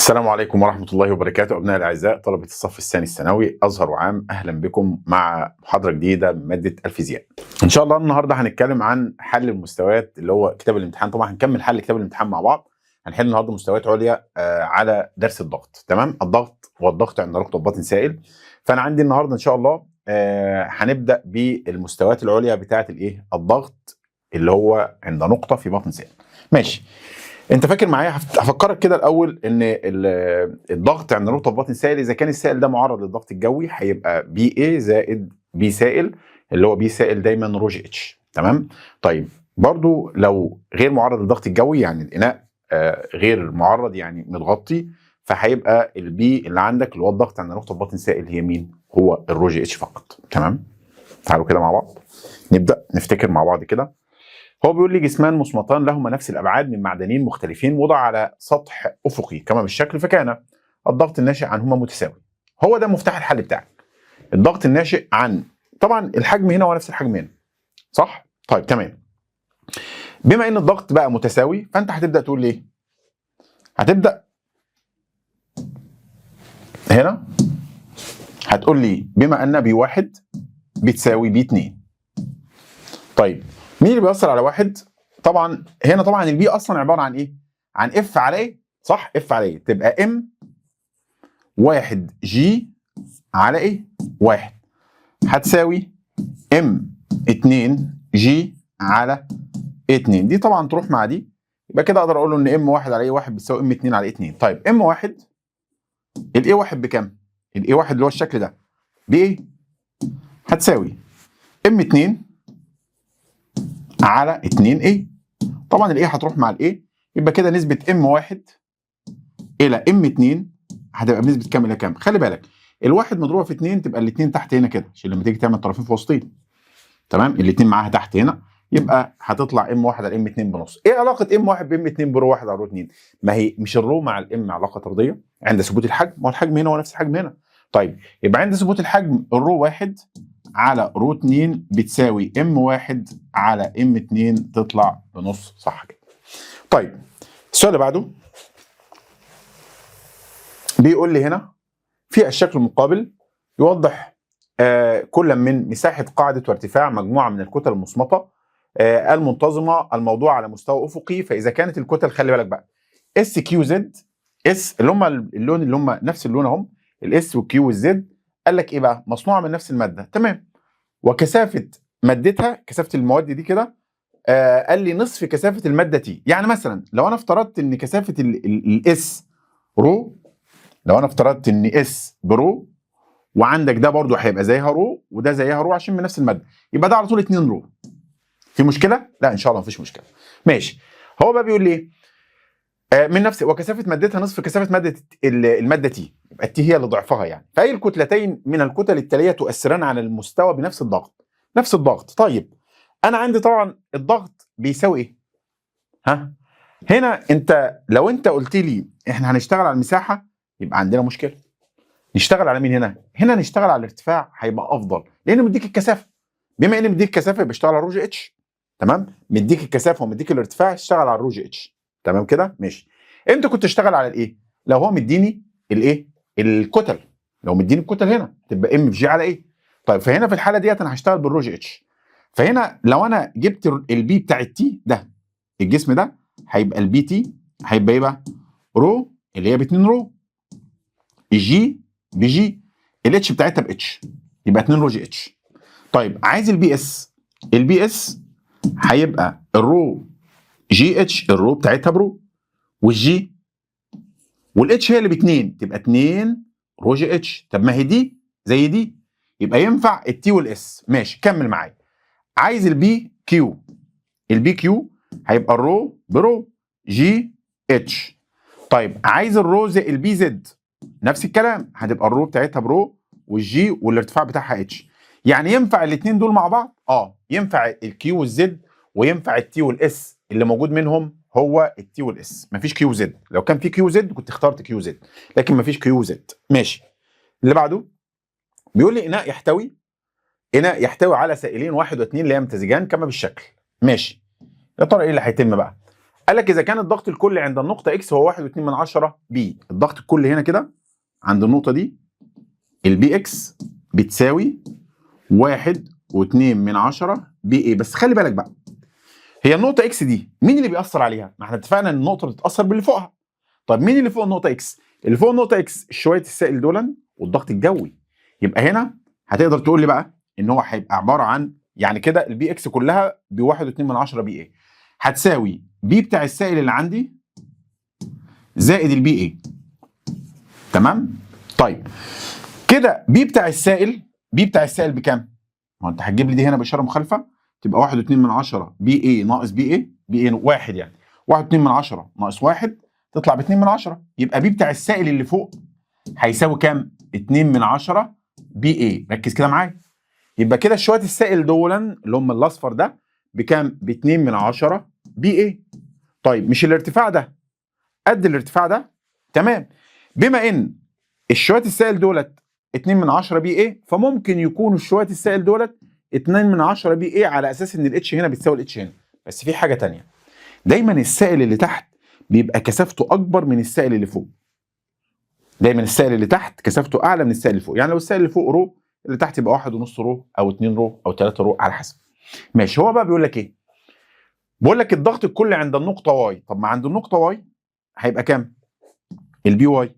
السلام عليكم ورحمة الله وبركاته. أبناء الأعزاء طلبة الصف الثاني الثانوي أزهر وعام، أهلا بكم مع محاضرة جديدة من مادة الفيزياء. إن شاء الله النهاردة هنتكلم عن حل المستويات اللي هو كتاب الامتحان. طبعا هنكمل حل كتاب الامتحان مع بعض. هنحل النهارده مستويات عليا على درس الضغط. تمام؟ الضغط والضغط عند نقطة باطن سائل. فأنا عندي النهارده إن شاء الله هنبدأ بالمستويات العليا بتاعة الإيه؟ الضغط اللي هو عند نقطة في باطن سائل. ماشي. انت فاكر معايا؟ هفكرك كده الاول ان الضغط عند نقطة في باطن سائل، اذا كان السائل ده معرض للضغط الجوي هيبقى P A زائد P سائل، اللي هو P سائل دايما rho g h. تمام؟ طيب برضو لو غير معرض للضغط الجوي، يعني الاناء غير معرض، يعني متغطي، فهيبقى ال P اللي عندك اللي هو الضغط عند نقطة في باطن سائل هي مين؟ هو ال rho g h فقط. تمام؟ تعالوا كده مع بعض نبدا نفتكر مع بعض كده. هو بيقول لي جسمان مصمتان لهما نفس الابعاد من معدنين مختلفين وضع على سطح افقي كما بالشكل، فكان الضغط الناشئ عنهما متساوي. هو ده مفتاح الحل بتاعك. الضغط الناشئ عن، طبعا الحجم هنا هو نفس الحجم هنا، صح؟ طيب تمام. بما ان الضغط بقى متساوي، فانت هتبدا تقول ايه؟ هتبدا هنا هتقول لي بما ان P واحد بتساوي P 2. طيب مين اللي بيأثر على واحد؟ طبعا هنا طبعا ال P اصلا عبارة عن ايه؟ عن F على A؟ صح؟ F على A تبقى M واحد g على A واحد هتساوي M 2 g على 2. دي طبعا تروح مع دي، يبقى كده اقدر اقول له ان M 1 على A 1 بتساوي M 2 على A 2. طيب M 1، ال A 1 بكام؟ ال A 1 اللي هو الشكل ده ب A هتساوي M 2 على 2 A. طبعا ال A هتروح مع ال A، يبقى كده نسبة M 1 الى M 2 هتبقى بنسبة كام الى كام؟ خلي بالك، الواحد مضروبة في 2 تبقى الاثنين تحت هنا كده، عشان لما تيجي تعمل طرفين في وسطين. تمام؟ الاثنين معاها تحت هنا، يبقى هتطلع M 1 على M 2 بنص. ايه علاقة M 1 ب M 2 ب rho 1 على rho 2؟ ما هي مش ال rho مع ال M علاقة طرديه عند ثبوت الحجم؟ ما هو الحجم هنا هو نفس الحجم هنا. طيب يبقى عند ثبوت الحجم ال rho 1 على rho 2 بتساوي M 1 على M 2، تطلع بنص، صح كده؟ طيب السؤال اللي بعده بيقول لي هنا في الشكل المقابل يوضح كل من مساحة قاعدة وارتفاع مجموعة من الكتل المصمتة المنتظمة الموضوعة على مستوى أفقي، فإذا كانت الكتل، خلي بالك بقى، S Q Z S اللي هم اللون اللي هم نفس اللون اهم، ال S وال Q وال Z، قال لك ايه بقى؟ مصنوعة من نفس المادة، تمام، وكثافة مادتها، كثافة المواد دي كده قال لي نصف كثافة المادة T. يعني مثلا لو انا افترضت ان كثافة ال S rho، لو انا افترضت ان S ب rho، وعندك ده برضو هيبقى زيها rho وده زيها rho عشان من نفس الماده، يبقى ده على طول 2 rho. في مشكلة؟ لا، ان شاء الله مفيش مشكله. ماشي. هو بقى بيقول لي ايه؟ من نفس وكثافه مادتها نصف كثافة مادة المادة T، يبقى ال T هي اللي ضعفها يعني. فاي الكتلتين من الكتل التالية تؤثران على المستوى بنفس الضغط؟ نفس الضغط. طيب انا عندي طبعا الضغط بيساوي ايه؟ ها؟ هنا انت لو انت قلت لي احنا هنشتغل على المساحة يبقى عندنا مشكله. نشتغل على مين هنا؟ هنا نشتغل على الارتفاع هيبقى افضل، لانه مديك الكثافه. بما ان مديك الكثافة يبقى اشتغل على ال rho g h. تمام؟ مديك الكثافة ومديك الارتفاع، اشتغل على ال rho g h. تمام كده؟ ماشي. امتى كنت اشتغل على الايه؟ لو هو مديني الايه؟ الكتل. لو مديني الكتل هنا تبقى M في g على A؟ طيب فهنا في الحالة ديت انا هشتغل بال rho g h. فهنا لو انا جبت ال P بتاع ال T ده، الجسم ده هيبقى ال P T هيبقى ايه بقى؟ rho اللي هي ب 2 rho، ال g ب g، ال h بتاعتها ب h، يبقى 2 rho g h. طيب عايز ال P S، ال P S هيبقى ال rho g h، ال rho بتاعتها ب rho وال g وال h هي اللي باتنين، تبقى 2 rho g h. طب ما هي دي زي دي، يبقى ينفع ال T وال S. ماشي، كمل معايا. عايز ال P Q، ال P Q هيبقى ال rho ب rho g h. طيب عايز ال rho زي ال P Z، نفس الكلام، هتبقى ال rho بتاعتها ب rho وال g والارتفاع بتاعها h. يعني ينفع الاثنين دول مع بعض؟ اه، ينفع ال Q وال Z وينفع ال T وال S. اللي موجود منهم هو ال T وال S، مفيش Q Z. لو كان في Q Z كنت اخترت Q Z، لكن مفيش Q Z. ماشي. اللي بعده بيقول لي اناء يحتوي على سائلين واحد واثنين لا يمتزجان كما بالشكل. ماشي. يا ترى ايه اللي هيتم بقى؟ قال لك اذا كان الضغط الكلي عند النقطة X هو 1.2 P، الضغط الكلي هنا كده عند النقطة دي ال P X بتساوي 1.2 P A. بس خلي بالك بقى، هي النقطة X دي مين اللي بيأثر عليها؟ ما احنا اتفقنا ان النقطة بتتأثر باللي فوقها. طيب مين اللي فوق النقطة X؟ اللي فوق النقطة X شوية السائل دولا والضغط الجوي. يبقى هنا هتقدر تقول لي بقى ان هو هيبقى عبارة عن يعني كده ال P X كلها ب 1.2 P A هتساوي P بتاع السائل اللي عندي زائد ال P A. تمام؟ طيب كده P بتاع السائل، P بتاع السائل بكام؟ ما انت هتجيب لي دي هنا باشارة مخالفة، تبقى 1.2 P A ناقص P A، P A واحد يعني 1.2 ناقص 1 تطلع ب 2/10. يبقى P بتاع السائل اللي فوق هيساوي كام؟ 2/10 P A. ركز كده معايا، يبقى كده شوية السائل دولا اللي هم الاصفر ده بكام؟ ب 2/10 P A. طيب مش الارتفاع ده قد الارتفاع ده؟ تمام. بما ان الشويه السائل دولت 2/10 P A، فممكن يكونوا الشويه السائل دولت 2/10 P A على اساس ان ال H هنا بتساوي ال H هنا. بس في حاجة تانية، دايما السائل اللي تحت بيبقى كثافته اكبر من السائل اللي فوق. دايما السائل اللي تحت كثافته اعلى من السائل اللي فوق، يعني لو السائل اللي فوق rho، اللي تحت يبقى 1.5 rho او 2 rho او 3 rho على حسب. ماشي. هو بقى بيقول لك ايه؟ بيقول لك الضغط الكلي عند النقطة Y. طب ما عند النقطة Y هيبقى كام؟ ال P Y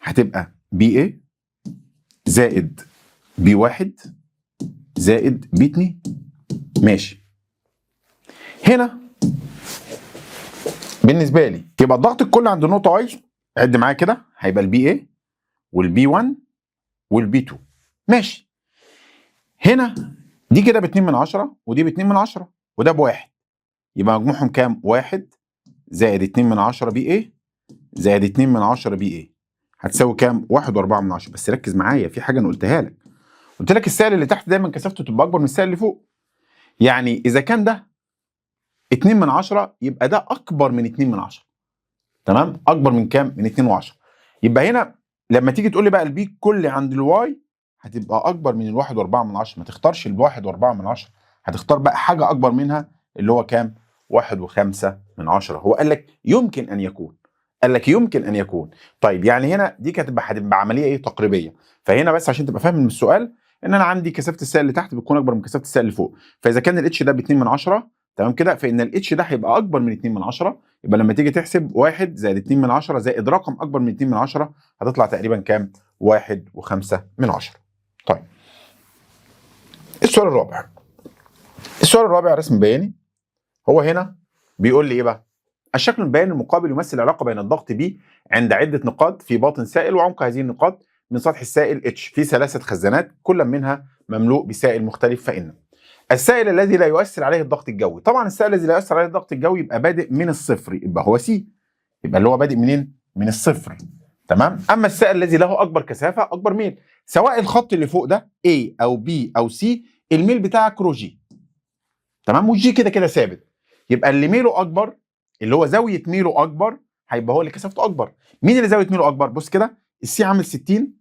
هتبقى P A زائد P 1 زائد P 2. ماشي. هنا بالنسبة لي يبقى الضغط الكلي عند النقطة Y، عد معايا كده، هيبقى ال P A وال P 1 وال P 2. ماشي. هنا دي كده ب 2/10 ودي ب 2/10 وده بواحد، يبقى مجموعهم كام؟ 1 زائد 2/10 P A زائد 2/10 P A هتساوي كام؟ 1.4. بس ركز معايا في حاجة انا قلتها لك، قلت لك السائل اللي تحت دايما كثافته تبقى اكبر من السائل اللي فوق. يعني اذا كان ده 2/10 يبقى ده اكبر من 2/10. تمام؟ اكبر من كام؟ من 2.10. يبقى هنا لما تيجي تقول لي بقى ال P كلي عند ال Y هتبقى اكبر من ال1.4، ما تختارش ال1.4، هتختار بقى حاجة اكبر منها اللي هو كام؟ 1.5. هو قال لك يمكن ان يكون، قال لك يمكن ان يكون. طيب يعني هنا دي كانت هتبقى عملية ايه؟ تقريبية. فهنا بس عشان تبقى فاهم من السؤال ان انا عندي كثافة السائل اللي تحت بتكون اكبر من كثافة السائل اللي فوق، فاذا كان ال H ده ب 2/10 تمام كده، فان ال H ده هيبقى اكبر من 2/10. يبقى لما تيجي تحسب 1 زائد 2/10 زائد رقم اكبر من 2/10 هتطلع تقريبا كام؟ 1.5. طيب السؤال الرابع، السؤال الرابع رسم بياني. هو هنا بيقول لي ايه بقى؟ الشكل البياني المقابل يمثل علاقة بين الضغط P عند عده نقاط في باطن سائل وعمق هذه النقاط من سطح السائل H في 3 خزانات كل منها مملوء بسائل مختلف، فإن السائل الذي لا يؤثر عليه الضغط الجوي، طبعا السائل الذي لا يؤثر عليه الضغط الجوي يبقى بادئ من الصفر، يبقى هو C، يبقى اللي هو بادئ منين؟ من الصفر. تمام. اما السائل الذي له اكبر كثافة اكبر ميل، سواء الخط اللي فوق ده A او B او C الميل بتاعك rho g. تمام. وال g كده كده ثابت، يبقى اللي ميله اكبر اللي هو زاوية ميله اكبر هيبقى هو اللي كثافته اكبر. مين اللي زاوية ميله اكبر؟ بص كده، ال C عامل 60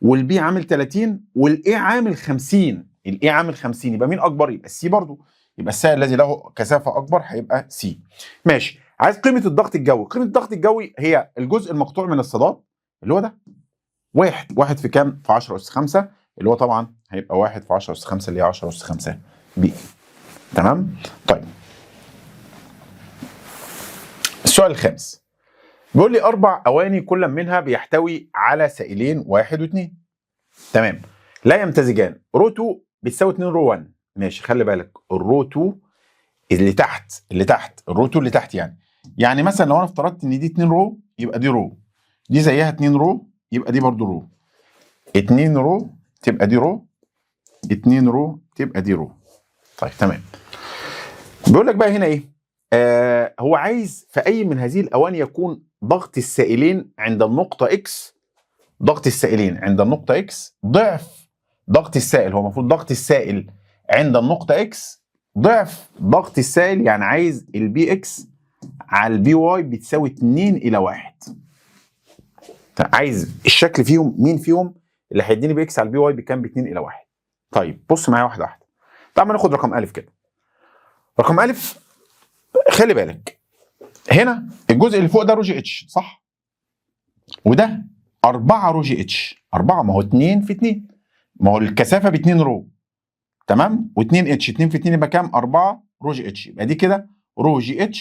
وال B عامل 30 وال A عامل 50، ال A عامل 50، يبقى مين اكبر؟ يبقى ال C برضو، يبقى السائل الذي له كثافة اكبر هيبقى C. ماشي. عايز قيمة الضغط الجوي، قيمة الضغط الجوي هي الجزء المقطوع من الصادات اللي هو ده واحد، واحد في كام؟ في 10 اس 5، اللي هو طبعا هيبقى 1 في 10 اس 5 اللي هي 10 اس 5 P. تمام؟ طيب السؤال الخامس بيقول لي 4 اواني كل منها بيحتوي على سائلين 1 و2. تمام. لا يمتزجان، rho 2 بتساوي 2 rho 1. ماشي. خلي بالك ال rho 2 اللي تحت، اللي تحت ال rho 2 اللي تحت، يعني مثلا لو انا افترضت ان دي 2 rho يبقى دي rho، دي زيها 2 rho يبقى دي برضو rho، 2 rho تبقى دي rho، 2 rho تبقى دي rho. طيب تمام. بيقول لك بقى هنا ايه؟ هو عايز في اي من هذه الاواني يكون ضغط السائلين عند النقطة X، ضغط السائلين عند النقطة X ضعف ضغط السائل، هو المفروض ضغط السائل عند النقطة X ضعف ضغط السائل، يعني عايز ال P X على ال P Y بتساوي 2 إلى 1. عايز الشكل فيهم، مين فيهم اللي هيديني P X على ال P Y بكام؟ ب 2 إلى 1. طيب بص معايا واحدة واحدة. تعال ناخد رقم ألف كده. رقم ألف خلي بالك هنا الجزء اللي فوق ده rho g h، صح؟ وده 4 rho g h، 4، ما هو 2 في 2، ما هو الكثافة ب 2 rho، تمام؟ و2 h، 2 في 2 يبقى كام؟ 4 rho g h. يبقى دي كده rho g h،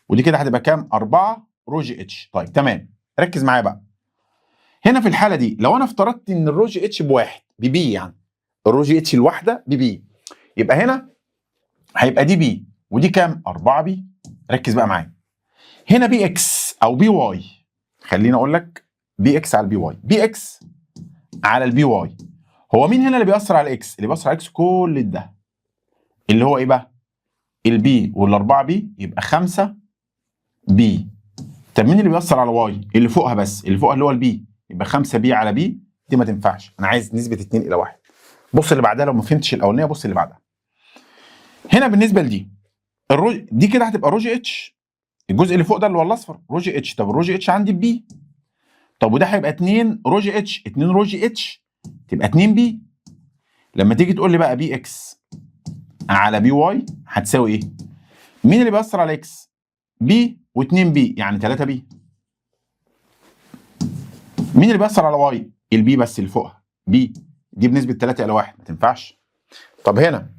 ودي كده هتبقى كام؟ 4 rho g h. طيب تمام، ركز معايا بقى. هنا في الحالة دي لو انا افترضت ان ال rho g h بواحد ب P، يعني ال rho g h الواحدة ب P، يبقى هنا هيبقى دي P ودي كام؟ 4 P. ركز بقى معايا. هنا P x او P y، خليني اقول لك P x على ال P y، P x على ال P y. هو مين هنا اللي بيأثر على x؟ اللي بيأثر على x كل ده اللي هو ايه بقى؟ ال P والاربعة P، يبقى 5 P. طب مين اللي بيأثر على y؟ اللي فوقها بس، اللي فوقها اللي هو ال P، يبقى 5 P على P. دي ما تنفعش، انا عايز نسبه 2 الى 1. بص اللي بعدها، لو ما فهمتش الاولانية بص اللي بعدها. هنا بالنسبة لدي ال rho دي كده هتبقى rho g h، الجزء اللي فوق ده اللي هو الاصفر rho g h. طب ال rho g h عندي ب P، طب وده هيبقى 2 rho g h، 2 rho g h تبقى 2 P. لما تيجي تقول لي بقى P x على P y هتساوي ايه؟ مين اللي بيأثر على x؟ P و2 P، يعني 3 P. مين اللي بيأثر على y؟ ال P بس اللي فوقها P، دي بنسبة 3 الى 1، ما تنفعش. طب هنا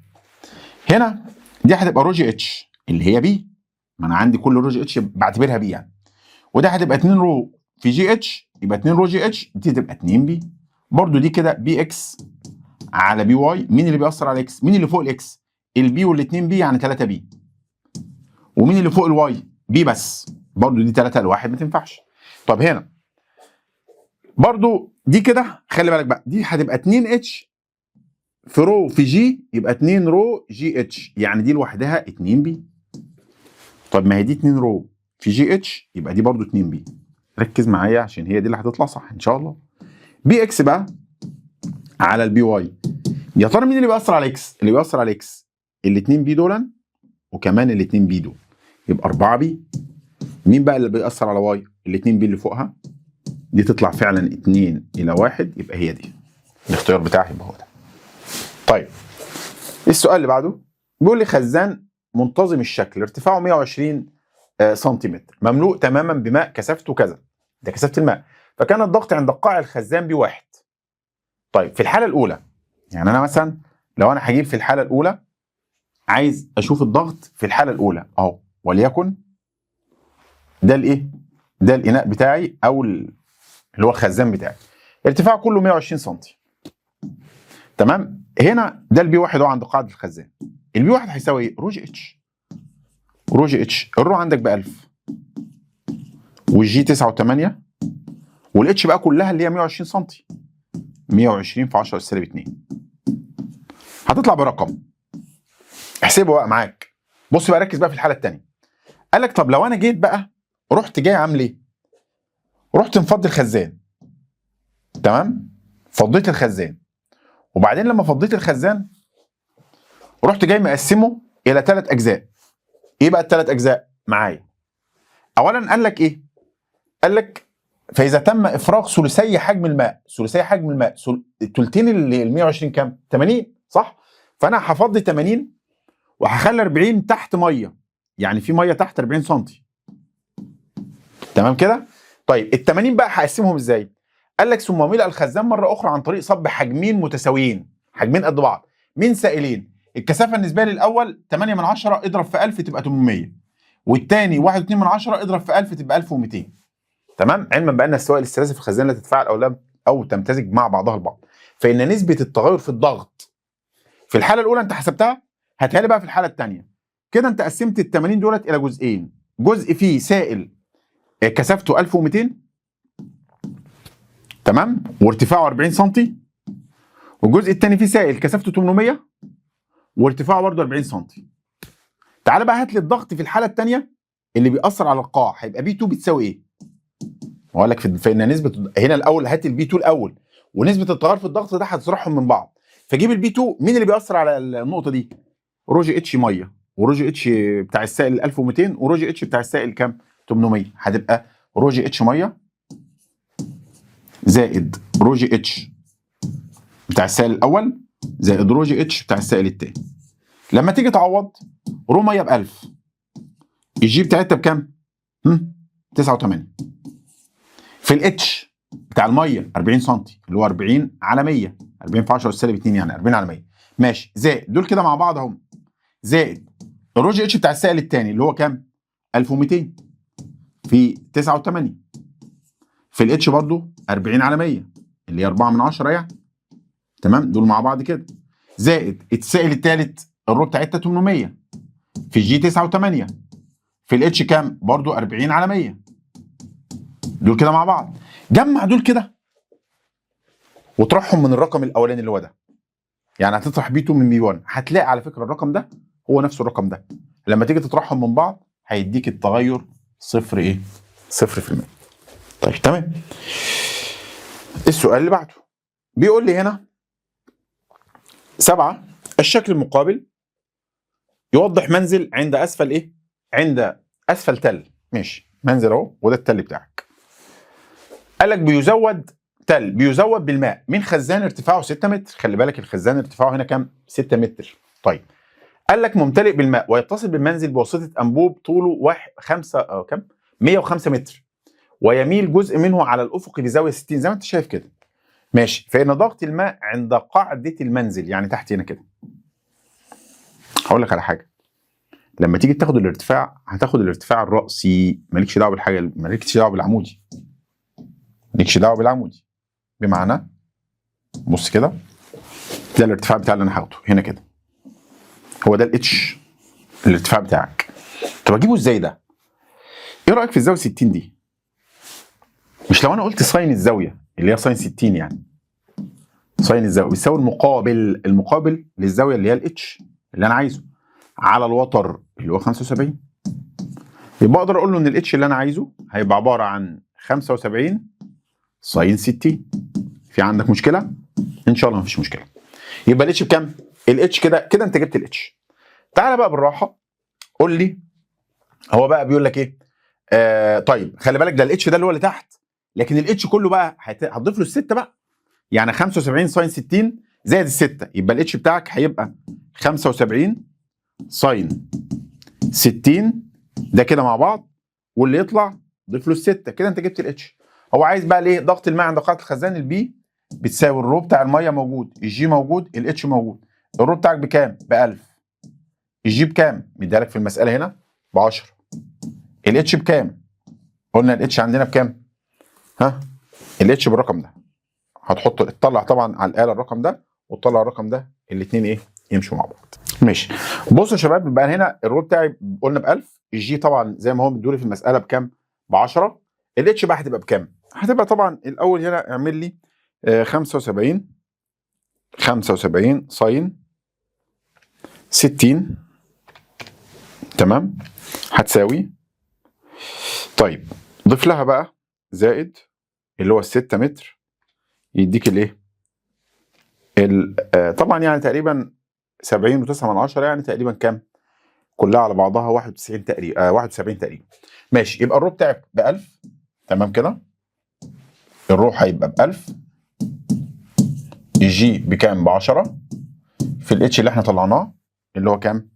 دي هتبقى rho g h اللي هي P، ما انا عندي كل rho g h بعتبرها P يعني، وده هتبقى 2 rho في g h، يبقى 2 rho g h، دي تبقى 2 P. برضو دي كده P x على P y، مين اللي بيأثر على x؟ مين اللي فوق ال x؟ ال P وال2 P، يعني 3 P. ومين اللي فوق ال y؟ P بس، برضو دي 3 ل 1، ما تنفعش. طب هنا برضو دي كده خلي بالك بقى، دي هتبقى 2 h في rho في g، يبقى 2 rho g h، يعني دي لوحدها 2 P. طب ما هي دي 2 rho في g h، يبقى دي برضو 2 P. ركز معايا عشان هي دي اللي هتطلع صح ان شاء الله. P x بقى على ال P y، يا ترى مين اللي بيأثر على x؟ اللي بيأثر على x الاثنين P دول وكمان الاثنين P دول، يبقى 4 P. مين بقى اللي بيأثر على y؟ الاثنين P اللي فوقها، دي تطلع فعلا 2 الى 1، يبقى هي دي الاختيار بتاعي، يبقى هو ده. طيب السؤال اللي بعده بيقول لي خزان منتظم الشكل ارتفاعه 120 سنتيمتر مملوء تماما بماء كثافته كذا، ده كثافة الماء، فكان الضغط عند قاع الخزان P واحد. طيب في الحالة الاولى، يعني انا مثلا لو انا هجيب في الحالة الاولى، عايز اشوف الضغط في الحالة الاولى اهو، وليكن ده الايه؟ ده الاناء بتاعي او اللي هو الخزان بتاعي، ارتفاعه كله 120 سم، تمام؟ هنا ده ال P واحد اهو عند قاعدة الخزان. ال P واحد هيساوي ايه؟ rho g h، rho g h، ال rho عندك ب 1000 وال g 9 و8 وال h بقى كلها اللي هي 120 سم، 120 في 10 سالب 2، هتطلع برقم احسبه بقى معاك. بص بقى، ركز بقى في الحالة الثانية. قال لك طب لو انا جيت بقى رحت جاي عامل ايه؟ رحت مفضي الخزان، تمام؟ فضيت الخزان، وبعدين لما فضيت الخزان رحت جاي مقسمة الى ثلاث اجزاء. ايه بقى الثلاث اجزاء معايا؟ اولا قال لك ايه؟ قال لك فاذا تم افراغ ثلثي حجم الماء، ثلثي حجم الماء، الثلثين ال 120 كام؟ 80، صح؟ فانا هفضي 80 وهخلي 40 تحت ميه، يعني في مية تحت 40 سم، تمام كده؟ طيب ال 80 بقى هقسمهم ازاي؟ قال لك ثم ملأ الخزان مرة اخرى عن طريق صب حجمين متساويين، حجمين قد بعض من سائلين، الكثافة النسبية للاول 8 من 10 اضرب في 1000 تبقى 800، والثاني 1.2 من 10 اضرب في 1000 تبقى 1200، تمام؟ علما بان السوائل الثلاثة في الخزان لا تتفاعل او لا او تمتزج مع بعضها البعض، فان نسبه التغير في الضغط في الحالة الاولى انت حسبتها، هاتها لي بقى في الحالة الثانية. كده انت قسمت ال 80 دولت الى جزئين، جزء فيه سائل كثافته 1200، تمام، وارتفاعه 40 سم، والجزء الثاني فيه سائل كثافته 800 وارتفاعه برضه 40 سم. تعال بقى هات لي الضغط في الحالة الثانية اللي بيأثر على القاع، هيبقى P 2 بتساوي ايه؟ واقول لك في نسبه هنا الاول، هات ال P 2 الاول ونسبه التغير في الضغط ده هتطرحهم من بعض، فجيب ال P 2. مين اللي بيأثر على النقطة دي؟ rho g h مية و rho g h بتاع السائل 1200 و rho g h بتاع السائل كام؟ 800. هتبقى rho g h مية زائد rho g h بتاع السائل الاول زائد rho g h بتاع السائل الثاني. لما تيجي تعوض، rho مية ب 1000، ال g بتاعتها بكام؟ 9 و8 في ال H بتاع المية 40 سم اللي هو 40 على 100، 40 في 10 سالب 2 يعني 40 على 100. ماشي، زائد دول كده مع بعض اهم، زائد ال rho g h بتاع السائل الثاني اللي هو كام؟ 1200 في 9 و8 في ال H برضو 40 على 100 اللي هي 4 من 10 يعني. تمام، دول مع بعض كده، زائد السائل الثالث ال rho بتاعتها 800 في g 9 و8 في ال H كام؟ برضو 40 على 100. دول كده مع بعض، جمع دول كده وطرحهم من الرقم الاولاني اللي هو ده، يعني هتطرح P 2 من P 1، هتلاقي على فكرة الرقم ده هو نفس الرقم ده، لما تيجي تطرحهم من بعض هيديك التغير صفر ايه؟ 0%. طيب تمام. السؤال اللي بعده بيقول لي هنا 7، الشكل المقابل يوضح منزل عند اسفل ايه؟ عند اسفل تل. ماشي، منزل اهو وده التل بتاعك. قال لك بيزود تل، بيزود بالماء من خزان ارتفاعه 6 متر. خلي بالك الخزان ارتفاعه هنا كام؟ 6 متر. طيب قال لك ممتلئ بالماء ويتصل بالمنزل بواسطة انبوب طوله 1 5 أو كام؟ 105 متر، ويميل جزء منه على الافق بزاوية 60 زي ما انت شايف كده. ماشي، فإن ضغط الماء عند قاعدة المنزل يعني تحت هنا كده. هقول لك على حاجة، لما تيجي تاخد الارتفاع هتاخد الارتفاع الرأسي، مالكش دعوة بالحاجة، مالكش دعوة بالعمودي، مالكش دعوة بالعمودي. بمعنى بص كده، ده الارتفاع بتاع اللي انا هاخده هنا كده، هو ده ال H الارتفاع بتاعك. طب اجيبه ازاي ده؟ ايه رأيك في الزاوية 60 دي؟ مش لو انا قلت sine الزاوية اللي هي sine 60، يعني sine الزاوية بيساوي المقابل، المقابل للزاويه اللي هي ال H اللي انا عايزه على الوتر اللي هو 75، يبقى اقدر اقول له ان ال H اللي انا عايزه هيبقى عبارة عن 75 sine 60. في عندك مشكلة؟ ان شاء الله مفيش مشكلة. يبقى ال H بكام؟ ال H كده كده انت جبت ال H. تعالى بقى بالراحة قول لي، هو بقى بيقول لك ايه؟ طيب خلي بالك ده ال H ده اللي هو اللي تحت، لكن ال H كله بقى هتضيف له الستة بقى، يعني 75 sine 60 زائد الستة، يبقى ال H بتاعك هيبقى 75 sine 60 ده كده مع بعض، واللي يطلع ضيف له الستة، كده انت جبت ال H. هو عايز بقى ليه؟ ضغط الماء عند قاعدة الخزان، ال P بتساوي ال rho بتاع المية موجود، ال G موجود، ال H موجود. ال rho بتاعك بكام؟ ب 1000. ال G بكام؟ مديها لك في المسألة هنا ب 10. ال H بكام؟ قلنا ال H عندنا بكام؟ ها؟ ال H بالرقم ده. هتحط تطلع طبعا على الآلة الرقم ده وتطلع الرقم ده، الاثنين ايه؟ يمشوا مع بعض. ماشي. بصوا يا شباب، يبقى هنا ال rho بتاعي قلنا ب 1000، ال G طبعا زي ما هو مديهولي في المسألة بكام؟ ب 10. ال H بقى هتبقى بكام؟ هتبقى طبعا الاول هنا اعمل لي 75 75 sine 60، تمام، هتساوي، طيب ضيف لها بقى زائد اللي هو الستة متر يديك الايه؟ طبعا يعني تقريبا 70.9، يعني تقريبا كام؟ كلها على بعضها 91 تقريبا، 71 تقريبا. ماشي، يبقى ال rho بتاعك ب 1000، تمام كده؟ ال rho هيبقى ب 1000، ال G بكام؟ ب 10 في ال H اللي احنا طلعناه اللي هو كام؟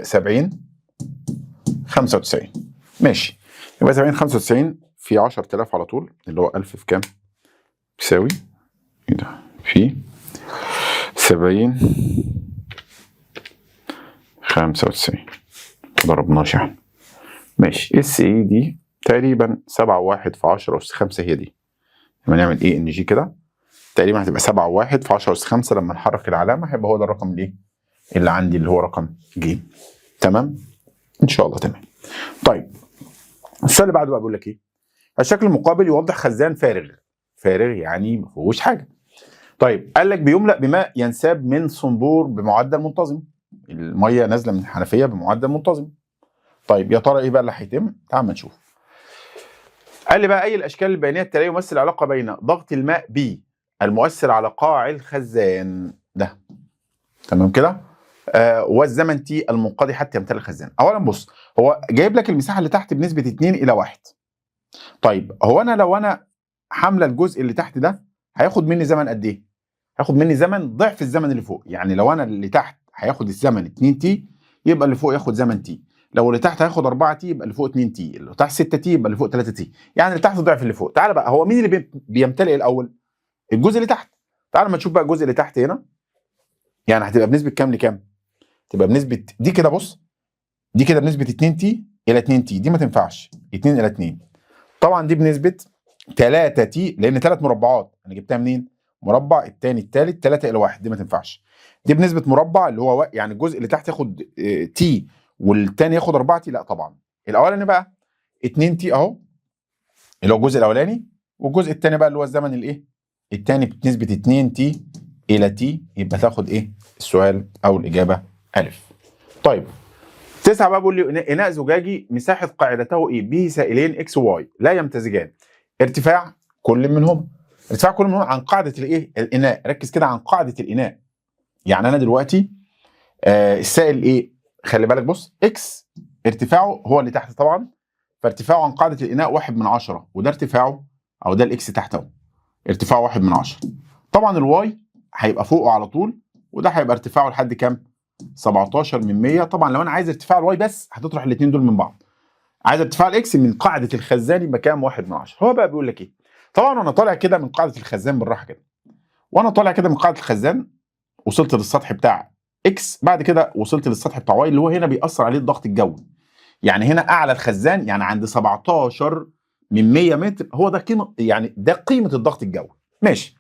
70 95. ماشي، يبقى 70 95 في 10000 على طول، اللي هو 1000 في كام؟ يساوي ايه ده؟ في 70 95 ضربناش احنا. ماشي، S A دي تقريبا 7 1 في 10 أس 5، هي دي. لما نعمل A N G كده تقريبا هتبقى 7 1 في 10 أس 5، لما نحرك العلامة هيبقى هو ده الرقم الايه؟ اللي عندي اللي هو رقم ج. تمام؟ ان شاء الله تمام. طيب السؤال اللي بعده بقى بيقول لك ايه؟ الشكل المقابل يوضح خزان فارغ. فارغ يعني ما فيهوش حاجة. طيب قال لك بيملأ بماء ينساب من صنبور بمعدل منتظم. المية نازله من الحنفية بمعدل منتظم. طيب يا ترى ايه بقى اللي هيتم؟ تعال ما نشوف. قال لي بقى اي الاشكال البيانيه التالية يمثل علاقة بين ضغط الماء P المؤثر على قاع الخزان ده، تمام كده؟ والزمن T المنقضي حتى يمتلئ الخزان. اولا بص، هو جايب لك المساحة اللي تحت بنسبة 2 الى 1. طيب هو انا لو انا حامله الجزء اللي تحت ده هياخد مني زمن قد ايه؟ هياخد مني زمن ضعف الزمن اللي فوق، يعني لو انا اللي تحت هياخد الزمن 2 T يبقى اللي فوق ياخد زمن T. لو اللي تحت هياخد 4 T يبقى اللي فوق 2 T، اللي تحت 6 T يبقى اللي فوق 3 T، يعني اللي تحت ضعف اللي فوق. تعالى بقى، هو مين اللي بيمتلئ الاول؟ الجزء اللي تحت. تعالى ما تشوف بقى الجزء اللي تحت هنا، يعني هتبقى بنسبة كام لكام؟ تبقى بنسبة دي كده، بص دي كده بنسبة 2 T الى 2 T، دي ما تنفعش 2 الى 2. طبعا دي بنسبة 3 T لان 3 مربعات، انا جبتها منين؟ مربع الثاني الثالث 3 الى 1، دي ما تنفعش. دي بنسبة مربع اللي هو يعني الجزء اللي تحت ياخد T والثاني ياخد 4 T، لا طبعا. الاولاني بقى 2 T اهو اللي هو الجزء الاولاني، والجزء الثاني بقى اللي هو الزمن الايه؟ الثاني بنسبة 2 T الى T، يبقى تاخد ايه؟ السؤال او الاجابة الف. طيب 9 بقى بيقول لي اناء زجاجي مساحة قاعدته ايه؟ به سائلين X Y لا يمتزجان، ارتفاع كل منهما، ارتفاع كل منهما عن قاعدة الايه؟ الاناء. ركز كده، عن قاعدة الاناء. يعني انا دلوقتي السائل ايه؟ خلي بالك، بص X ارتفاعه هو اللي تحت طبعا، فارتفاعه عن قاعدة الاناء 1/10، وده ارتفاعه او ده ال X تحت اهو ارتفاعه 1/10. طبعا ال Y هيبقى فوقه على طول، وده هيبقى ارتفاعه لحد كام؟ 17/100. طبعا لو انا عايز ارتفاع ال Y بس هتطرح الاثنين دول من بعض. عايز ارتفاع ال X من قاعدة الخزان يبقى كام؟ 1/10. هو بقى بيقول لك ايه؟ طبعا وانا طالع كده من قاعدة الخزان بالراحة كده، وانا طالع كده من قاعدة الخزان وصلت للسطح بتاع X، بعد كده وصلت للسطح بتاع Y اللي هو هنا بيأثر عليه الضغط الجوي. يعني هنا اعلى الخزان يعني عند 17/100 متر، هو ده قيمة، يعني ده قيمة الضغط الجوي. ماشي،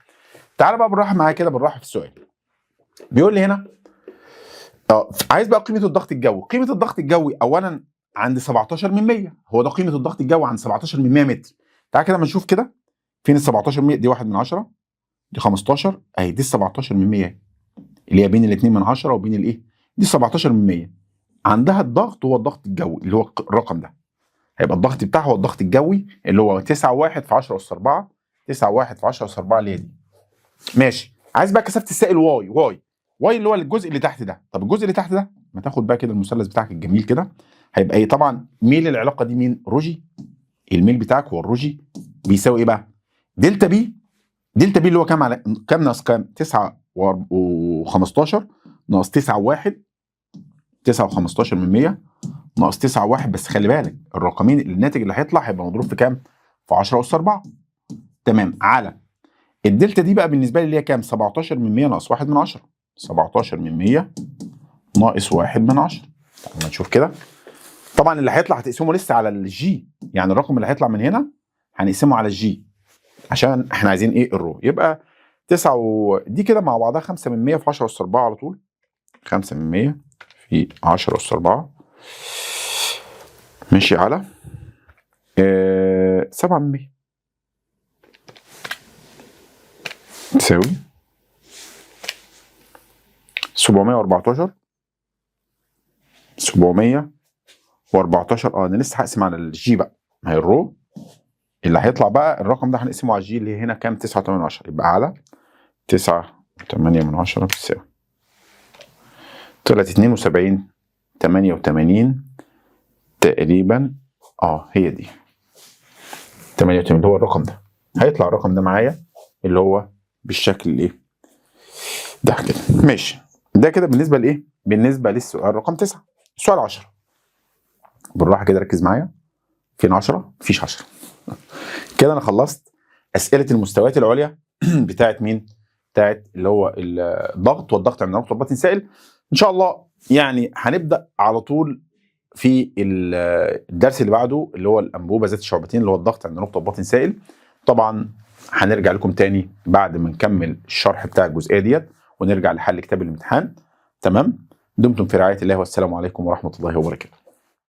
تعالى بقى بالراحة معايا كده، بالراحة في السؤال. بيقول لي هنا عايز بقى قيمة الضغط الجوي. قيمة الضغط الجوي اولا عند 17/100، هو ده قيمة الضغط الجوي عند 17/100 متر. تعالى كده ما نشوف كده فين ال 17/100، دي 1/10، دي 15، اهي دي ال 17/100 اللي هي بين ال 2/10 وبين الايه؟ دي 17/100. عندها الضغط هو الضغط الجوي اللي هو الرقم ده، هيبقى الضغط بتاعه هو الضغط الجوي اللي هو 9.1 في 10 أس 4، 9.1 في 10 أس 4 اللي هي دي. ماشي، عايز بقى كثافة السائل Y، Y Y اللي هو الجزء اللي تحت ده. طب الجزء اللي تحت ده ما تاخد بقى كده المثلث بتاعك الجميل كده، هيبقى ايه؟ طبعا ميل العلاقة دي مين؟ rho g. الميل بتاعك هو ال rho g بيساوي ايه بقى؟ delta P، delta P اللي هو كام على كام ناقص كام؟ 9 و15 ناقص 9 و1، 9 و15 من 100 ناقص 9 و1. بس خلي بالك الرقمين الناتج اللي هيطلع هيبقى مضروب في كام؟ في 10 أس 4. تمام، على ال delta D بقى بالنسبة لي اللي هي كام؟ 17 من 100 ناقص 1/10، 17 من 100 ناقص 1/10. تعالى نشوف كده. طبعا اللي هيطلع هتقسمه لسه على ال g، يعني الرقم اللي هيطلع من هنا هنقسمه على ال g عشان احنا عايزين ايه؟ ال rho. يبقى 9 دي كده مع بعضها 5 من 100 في 10 أس 4 على طول، 5 من 100 في 10 أس 4 ماشي على 7 من 100 تساوي 714، 714. انا لسه هقسم على ال g بقى، ما هي ال rho اللي هيطلع بقى الرقم ده هنقسمه على ال g اللي هنا كام؟ 9.8، يبقى على 9.8 بتساوي طلعت 72.88 تقريبا. هي دي 88 اللي هو الرقم ده، هيطلع الرقم ده معايا اللي هو بالشكل الايه ده كده. ماشي، ده كده بالنسبة لايه؟ بالنسبة للسؤال رقم 9. السؤال 10 بالراحة كده، ركز معايا. فين 10؟ مفيش 10. كده انا خلصت اسئلة المستويات العليا بتاعت مين؟ بتاعت اللي هو الضغط والضغط عند نقطة بطن سائل. ان شاء الله يعني هنبدا على طول في الدرس اللي بعده اللي هو الانبوبة ذات الشعبتين اللي هو الضغط عند نقطة بطن سائل. طبعا هنرجع لكم تاني بعد ما نكمل الشرح بتاع الجزئية ديت ونرجع لحل كتاب الامتحان. تمام، دمتم في رعاية الله، والسلام عليكم ورحمة الله وبركاته.